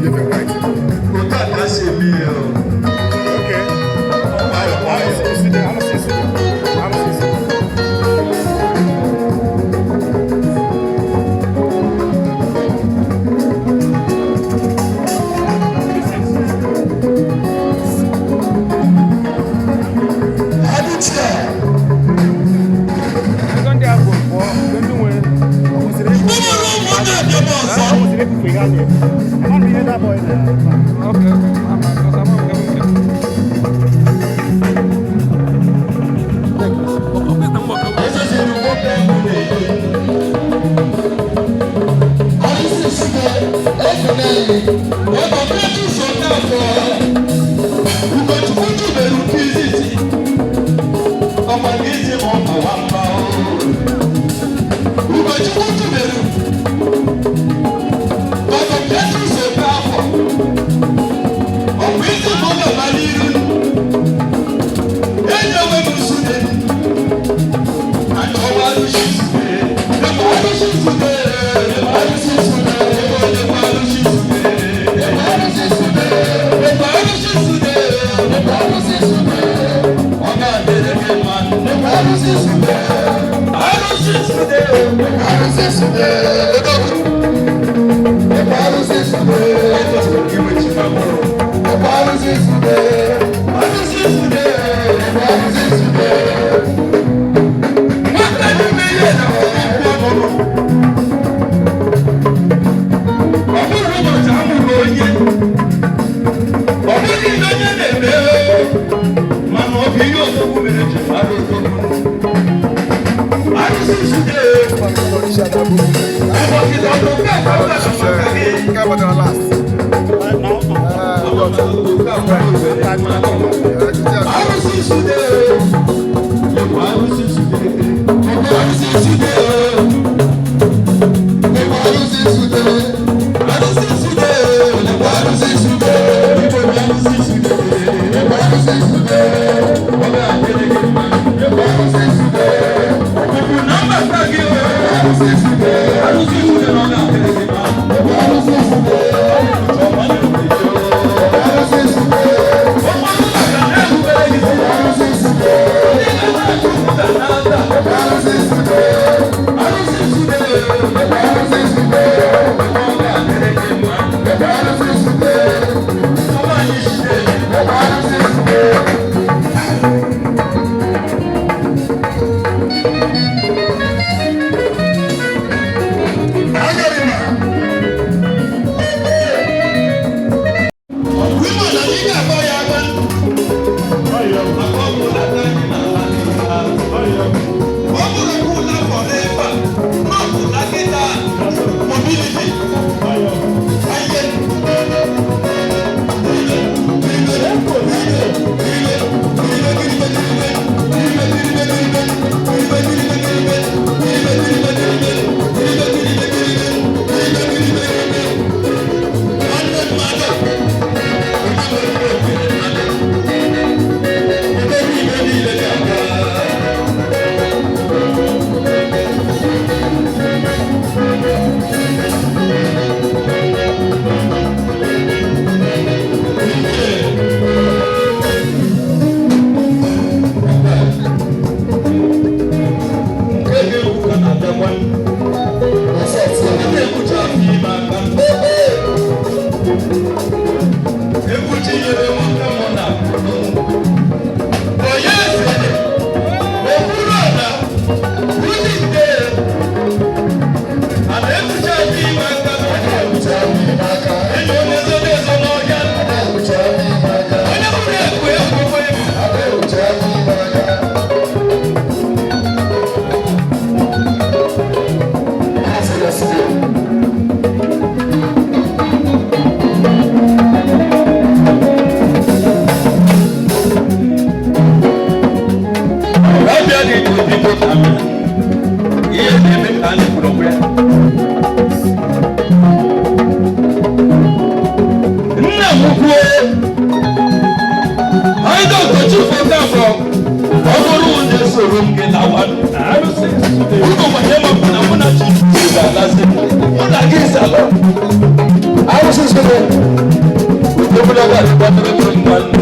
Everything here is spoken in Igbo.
Otu a ka si eme ihe o. Nwayọ nwayọ. Adịchie. Ụmụrụ ụmụnne abịa m ọzọ. Ezeziri nwoke ahụ na-eyi. Arụsị site ekele ebe Cletus Okafor Ugochukwu tubelu nke izizi ọkwa nke isi ma ọ bụ nwamba o. Ugochukwu tubelu Dr. Cletus Okafor ọkwa isi ma ọ gaba n'iru eji onwe m nsude achọwa arụsị sude ebe arụsị sude ebe arụsị sude ebe onye arụsị sude ebe arụsị sude ebe arụsị sude ebe arụsị sude ọ ga-adịrị gị mma ebe arụsị sude arụsị sude ebe arụsị sude ebe arụsị sude iwe chimamụrụ ebe arụsị sude arụsị sude ebe arụsị sude. Nwata n'ime ihe na ọkpụkpụ ọnụnụ. Ọ bụrụ ụbọchị a mụrụ onye, ọ bụghị ihe onye na-eme, mana ọ bụ ihe odogwu mere ji mara odogwu. Arụsị sude, ụbọchị dọkịta Okafor maka gị. Arụsị sude, lekwa arụsị sude, lekwa arụsị sude, lekwa arụsị sude, arụsị sude, lekwa arụsị sude, igbo bụ arụsị sude, lekwa arụsị sude, ọ ga-adịrị gị mma, lekwa arụsị sude, ọpụpụ na mbata gị, arụsị sude, arụsị sude na ọ ga-adịrị gị mma, lekwa arụsị sude, ọma na-ejo, arụsị sude, ọma na-erubere gị isi, arụsị sude. dị iche biko ka m ihe na-eme ka anyị kwuru okwu ya. Nna m kwuo anyị dọkịta Chief Okafor, ọ bụrụ na esoro m gị lawa ụlọ nwanye, ma bụ na mụ na Chief ga-alazi, mụ na gị zalọ. Arụsị sole obodo ga-adịkwa tụrụtụrụ mmanụ.